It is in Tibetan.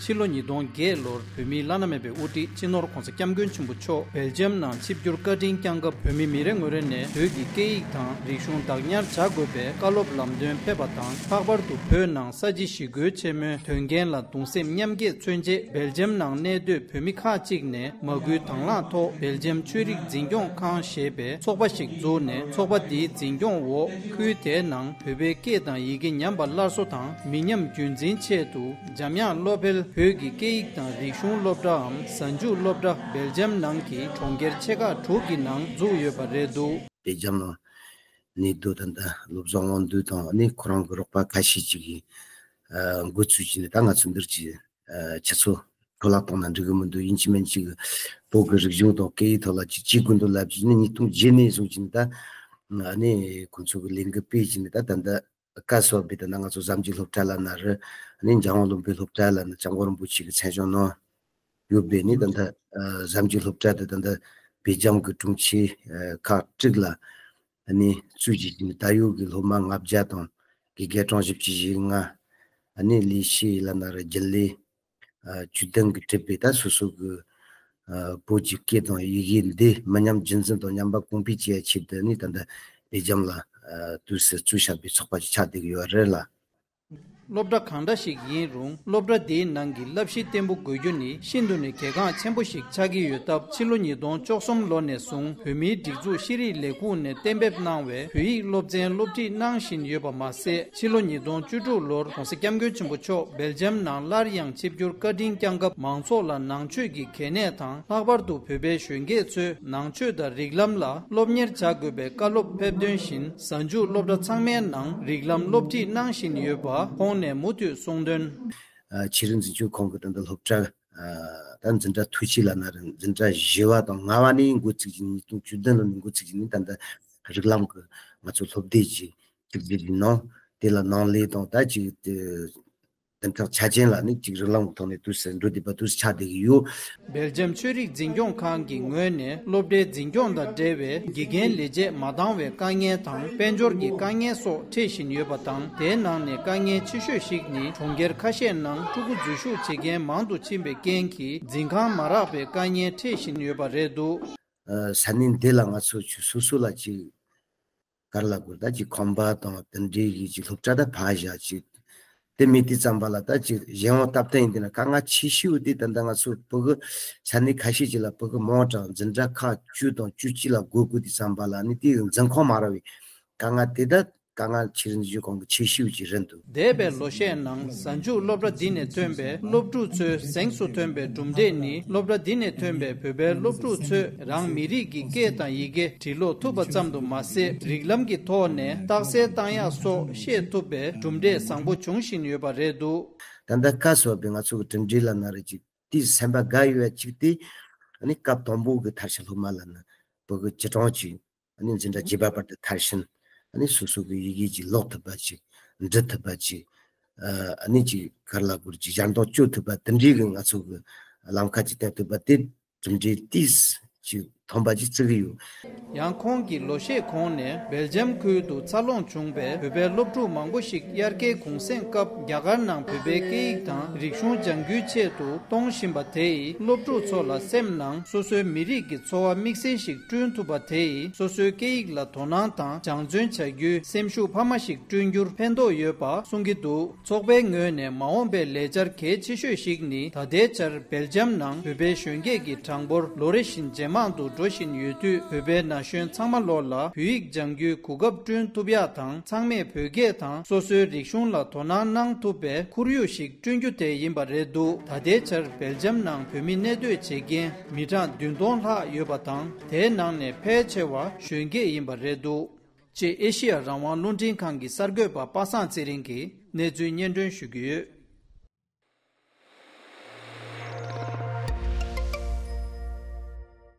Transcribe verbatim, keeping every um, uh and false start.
ཕྱི་ལོ་ཉིས་སྟོང་བརྒྱད་ལོར་བོད་མིའི་བླ་ན་མེད་པའི་དབུ་ཁྲིད་སྤྱི་ནོར་༧གོང་ས་༧སྐྱབས་མགོན་ཆེན་པོ་མཆོག་སྦེལ་ཇམ་ནང་ཆིབས་བསྒྱུར་བཀའ་དྲིན་བསྐྱངས་སྐབས། བོད་མི་མི་རེ་ངོ་རེ་ནས་བོད་ཀྱི་སྐད་ཡིག་དང་རིག་གཞུང་བདག་ཉར་བྱ་དགོས་པའི་བཀའ་སློབ་ལམ་སྟོན་ཕེབས་པ་དང་། ལྷག་པར་དུ་བོད་ནང་ས་བྱི་ཞི་རྒོལ་ཆེན་མོའི་དོན་རྐྱེན་ལ་གདུང་སེམས་མཉམ་སྐྱེད་མཚོན་ཆེད། སྦེལ་ཇམ་ནང་གནས་སྡོད་བོད་མི་ཁག་ཅིག་ནས་མ་སྐུལ་དང་བླངས་ཐོག་སྦེལ་ཇམ་ཆོས་རིག་འཛིན་སྐྱོང་ཁང་ཞེས་པའི་ཚོགས་པ་ཞིག་བཙུགས་ནས། ཚོགས་པ་འདིའི་འཛིན་སྐྱོང་འོག་ཁུལ་དེའི་ནང་བོད་པའི་སྐད་དང་ཡི་གེ་ཉམས་པ་སླར་གསོ་དང་མི་ཉམས་རྒྱུན་འཛིན་ཆེད་དུ། འཇམ་དབྱངས་བློ་འཕེལ་བོད་ཀྱི་སྐད་ཡིག་དང་རིག་གཞུང་སློབ་གྲྭའམ་གཟའ་མཇུག་སློབ་གྲྭ་སྦེལ་ཇམ་ནང་གི་གྲོང་ཁྱེར་ཆེ་ཁག་དྲུག་གི་ནང་འཛུགས་ཡོད་པ་རེད་འདུག་སྦེལ་ཇམ་ནང་གནས་སྡོད་ད་ལྟ་བློ་བཟང་དབང་འདུས་དང་ནི་ཁོ་རང་གི་རོགས་པ་ཁ་ཤས་ཅིག་གིས་ཨ་འགོ་ཚུགས་ཀྱིས་ནི། ད་ང་ཚོ་འདིར་གྱི་ཨ་ཁྱེད་ཚོ་འཕྲོ་བརླག་བཏང་ན་འགྲིག་གི་མི་འདུག་ཡིན་གཅིག་མིན་གཅིག་བོད་ཀྱི་རིག་གཞུང་དང་སྐད་ཡིག་ཐོག་ལ་ཅིག་བྱེད་དགོས་འདུག་ལབ་ཀྱིས་ནི། ཉིས་སྟོང་བརྒྱད་ནས་བཟུང་ཀྱིས་ནི་ད་ཨ་ནི་ཁོང་ཚོ་གི་ལས་འགུལ་སྤེལ་ཀྱིས་ནི། ད་ད་ལྟ་བཀའ་གསོལ་བའི་ད་ནང་ང་ཚོ་གཟའ་མཇུག་སློབ་གྲྭ་ལབ་ན་རེད། ཨ་ནི་འཇམ་དབྱངས་བློ་འཕེལ་སློབ་གྲྭ་ལབ་ན་སྐྱབས་མགོན་རིན་པོ་ཆེ་གི་མཚན་བྱང་ནང་ཡོད་པས་ནི། ད་ལྟ་ཨ་གཟའ་མཇུག་སློབ་གྲྭ་དེ་ད་ལྟ་སྦེལ་ཇམ་གྱི་གྲོང་ཁྱེར་ཨ་ཁག་དྲུག་ལ་ཨ་ནི་བཙུགས་ཀྱིས་ནི། ད་ཡོད་ཀྱི་སློབ་མ་ལྔ་བརྒྱ་དང་དགེ་རྒན་གྲངས་བཞི་བཅུ་ཞེ་ལྔ། ཨ་ནི་ལས་བྱེད་ལབ་ན་རེད། རྒྱུན་ལས་ཨ་བཅུ་བདུན་གྱིས་གྲུབ་པའི་ད་སོ་སོ་གི་ཨ་བོད་ཀྱི་སྐད་དང་ཡི་གེ་འདི་མི་ཉམས་རྒྱུན་འཛིན་དང་ཉམས་པ་གོང་འཕེལ་བྱེད་ཡ་ཆེད་དུ་ནི། ད་ལྟ་སྦེལ་ཇམ་ལ་ཨ་དུས་སུ་བཙུགས་བཞག་པའི་ཚོགས་པ་ཞིག་ཆགས་བསྡད་ཀྱི་ཡོད་རེད་ལ། སློབ་གྲྭ་གང་འདྲ་ཞིག་ཡིན་རུང་། སློབ་གྲྭ་དེའི་ནང་གི་བསླབ་གཞི་བརྟན་པོ་དགོས་རྒྱུ་ནི་ཤིན་ཏུ་ནས་གལ་འགངས་ཆེན་པོ་ཞིག་ཆགས་ཀྱི་ཡོད་སྟབས། ཕྱི་ལོ་ཉིས་སྟོང་བཅུ་གསུམ་ལོ་ནས་བཟུང་བོད་མིའི་སྒྲིག་འཛུགས་ཤེས་རིག་ལས་ཁུངས་ནས་གཏན་འབེབས་གནང་བའི་བོད་ཡིག་སློབ་ཚན་སློབ་ཁྲིད་གནང་བཞིན་ཡོད་པ་མ་ཟད། ཕྱི་ལོ་ཉིས་སྟོང་བཅུ་དྲུག་ལོར་༧གོང་ས་༧སྐྱབས་མགོན་ཆེན་པོ་མཆོག་སྦེལ་ཇམ་ནང་སླར་ཡང་ཆིབས་བསྒྱུར་བཀའ་དྲིན་བསྐྱངས་སྐབས། མང་ཚོགས་ལ་ནང་ཆོས་ཀྱི་གལ་གནད་དང་། ལྷག་པར་དུ་བོད་པའི་གཞོན་སྐྱེས་ཚོས་ནང་ཆོས་དང་རིགས་ལམ་ལ་སློབ་གཉེར་བྱ་དགོས་པའི་བཀའ་སློབ་ཕེབས་དོན་བཞིན། གཟའ་མཇུག་སློབ་གྲྭ་ཚང་མའི་ནང་རིགས་ལམ་སློབ་ཁྲིད་གནང་བཞིན་ཡོད་པ་ཁོང་ནས་མུ་མཐུད་གསུངས་དོན། ཨ་ཆོས་རིག་འཛིན་སྐྱོང་ཁང་གི་ད་ལྟ་སློབ་གྲྭ་ཨ་ད་འཛིན་གྲྭ་མཐོ་ཤོས་ལབ་ན་རེད། འཛིན་གྲྭ་བཞི་པ་དང་ལྔ་པ་ནས་འགོ་ཚུགས་ཀྱིས་ནི། ཉིས་སྟོང་བཅུ་བདུན་ལོ་ནས་འགོ་ཚུགས་ཀྱིས་ནི། ད་ལྟ་རིགས་ལམ་གྱི་ང་ཚོ་སློབ་དེབ་ཅིག་གཅིག་སྒྲིལ་གྱི་ནང་། དེ་ལ་ནང་ལས་དང་ད་ཅིག་དེ་བདུན་ཕྲག་ཆ་ཅན་ལ་ནི་ཅིག་རིགས་ལམ་གྱི་ཐོག་ནས་དུས་སུ་འགྲོ་བསྡད་པ་དུས་སུ་ཆགས་བསྡད་ཀྱི་ཡོད། སྦེལ་ཇམ་ཆོས་རིག་འཛིན་སྐྱོང་ཁང་གི་ངོས་ནས་སློབ་གྲྭའི་འཛིན་སྐྱོང་དང་འབྲེལ་བའི་དགེ་རྒན་ལས་བྱེད་མ་འདང་བའི་དཀའ་ངལ་དང་། དཔལ་འབྱོར་གྱི་དཀའ་ངལ་སོགས་འཕྲད་བཞིན་ཡོད་པ་དང་། དེའི་ནང་ནས་དཀའ་ངལ་ཆེ་ཤོས་ཤིག་ནི། གྲོང་ཁྱེར་ཁ་ཤས་ནང་ཕྲུ་གུ་འཛུལ་ཞུགས་བྱེད་མཁན་མང་དུ་ཕྱིན་པའི་རྐྱེན་གྱིས། འཛིན་ཁང་མ་རག་པའི་དཀའ་ངལ་འཕྲད་བཞིན་ཡོད་པ་རེད་འདུག་ཨ་ས་གནས་འདི་ལ་ང་ཚོ་ཆུ་སོ་སོ་ལ་ཅིག་ག་རེ་ལབ་དགོས། ད་ཅིག་ཁང་པ་དང་དེ་འདྲའི་གི་ཅིག་སློབ་གྲྭ་ད་ཕར་བཞག་ཅིག་དེ་མེད་དུས་ཙམ་པ་ལ། ད་ཅིག་གཞན་དབང་སྟབས་བསྟུན་ཡིན་དུས་ན་དཀའ་ངལ་ཆེ་ཤོས་དེ་ད་ལྟ་ང་ཚོ་བོད་གི་ས་གནས་ཁ་ཤས་ཅིག་ལ་བོད་གི་མང་དྲགས་འཛིན་གྲྭ་ཁག་བཅུ་དང་བཅུ་གཅིག་ལ་བགོ་དགོས་དུས་ཙམ་པ་ལ་ནི། དེའི་འཛིན་ཁང་མ་རག་པའི་དཀའ་ངལ་དེ་ད་དཀའ་ངལ་ཆེ་རིན་ཇུ་གོང་གི་ཆེ་ཤོས་ཅིག་རེད་འདུག་འདས་པའི་ལོ་ཤས་ནང་གཟའ་མཇུག་སློབ་གྲྭ་འདི་ནས་ཐོན་པའི་སློབ་ཕྲུག་ཚོའི་གཟེངས་སུ་ཐོན་པའི་གྲུབ་འབྲས་ནི། སློབ་གྲྭ་འདི་ནས་ཐོན་པའི་བོད་པའི་སློབ་ཕྲུག་ཚོས་རང་མི་རིགས་ཀྱི་སྐད་དང་ཡི་གེ་འབྲི་ཀློག་ཐུབ་པ་ཙམ་དུ་མ་ཟད། རིགས་ལམ་གྱི་ཐོག་ནས་རྟགས་གསལ་བཏང་ཡག་སོགས་ཤེས་ཐུབ་པའི་གྲུབ་འབྲས་བཟང་པོ་འབྱུང་བཞིན་ཡོད་པ་རེད་འདུག་ད་ལྟ་བཀའ་གསོལ་བའི་ང་ཚོ་གི་གྲུབ་འབྲས་ལབ་ན་རེད། ཅིག་དེའི་སེམས་པ་དགའ་ཡོད་ཡ་གཅིག་དེ། ཨ་ནི་སྐབས་དང་པོ་གི་མཐར་ཕྱིན་སློབ་མ་ལབ་ན་བོད་གི་བཅུ་གྲངས་ཅིག་ཨ་ནི་འཛིན་གྲྭ་བརྒྱད་པ་བར་དུ་མཐར་ཕྱིན། ཨ་ནི་སོ་སོ་གི་ཡི་གེ་ཅིག་ཀློག་ཐུབ་པ་ཅིག་འབྲི་ཐུབ་པ་ཅིག་ཨ་ནི་ཅིག་ག་རེ་ལབ་དགོས་རེད། ཅིག་སྦྱར་མདོང་བཅོས་ཐུབ་པ་དེ་འདྲའི་གི་ང་ཚོ་གི་ལམ་ཁ་ཅིག་བསྟན་ཐུབ་པ་དེ་གྲུབ་འབྲས་ཏིས་ཅིག་ཐོན་པ་ཅིག་བརྩི་གི་ཡོད། ཡང་ཁོང་གིས་ལོ་ཤས་གོང་ནས་སྦེལ་ཇམ་ཁུལ་དུ་འཚར་ལོངས་བྱུང་བའི་བོད་པའི་སློབ་ཕྲུག་མང་པོ་ཞིག་དབྱར་ཁའི་གུང་སེང་སྐབས་རྒྱ་གར་ནང་བོད་པའི་སྐད་ཡིག་དང་རིག་གཞུང་སྦྱང་རྒྱུའི་ཆེད་དུ་གཏོང་བཞིན་པ་དེ་ཡིས། སློབ་ཕྲུག་ཚོ་ལ་སེམས་ནང་སོ་སོའི་མི་རིགས་ཀྱི་འཚོ་བ་དམིགས་བསལ་ཞིག་བསྐྲུན་ཐུབ་པ་དེ་ཡིས། སོ་སོའི་སྐད་ཡིག་ལ་དོ་སྣང་དང་སྦྱང་བརྩོན་བྱ་རྒྱུའི་སེམས་ཤུགས་འཕར་མ་ཞིག་བསྐྲུན་རྒྱུར་ཕན་ཐོགས་ཡོད་པ་གསུང་གི་འདུག་ཚོགས་པའི་ངོས་ནས་མ་འོངས་པའི་ལས་འཆར་གལ་ཆེ་ཤོས་ཤིག་ནི། ད་ལྟའི་ཆར་སྦེལ་ཇམ་ནང་བོད་པའི་གཞོན་སྐྱེས་ཀྱི་གྲངས་འབོར་ལོ་རེ་བཞིན་ཇེ་མང་དུ་འགྲོ་བཞིན་ཡོད་དུས། བོད་པའི་ན་གཞོན་ཚང་མ་ལོ་ལ་བོད་ཡིག་སྦྱང་རྒྱུའི་གོ་སྐབས་བསྐྲུན་ཐུབ་ཡག་དང་། ཚང་མས་བོད་སྐད་དང་སོ་སོའི་རིག་གཞུང་ལ་དོ་སྣང་གནང་ཐུབ་པའི་ཁོར་ཡུག་ཞིག་བསྐྲུན་རྒྱུ་དེ་ཡིན་པ་རེད་འདུག་ད་ལྟའི་ཆར་སྦེལ་ཇམ་ནང་བོད་མི་གནས་སྡོད་བྱེད་མཁན་མི་གྲངས་བདུན་སྟོང་ལྷག་ཡོད་པ་དང་། དེའི་ནང་ནས་ཕལ་ཆེ་བ་གཞོན་སྐྱེས་ཡིན་པ་རེད་འདུག་ཅེས་ཨེ་ཤེ་ཡ་རང་དབང་རླུང་འཕྲིན་ཁང་གི་གསར་འགོད་པ་པ་སངས་ཚེ་རིང་གིས་གནས་ཚུལ་སྙན་སྒྲོན་ཞུ་གི་ཡོད།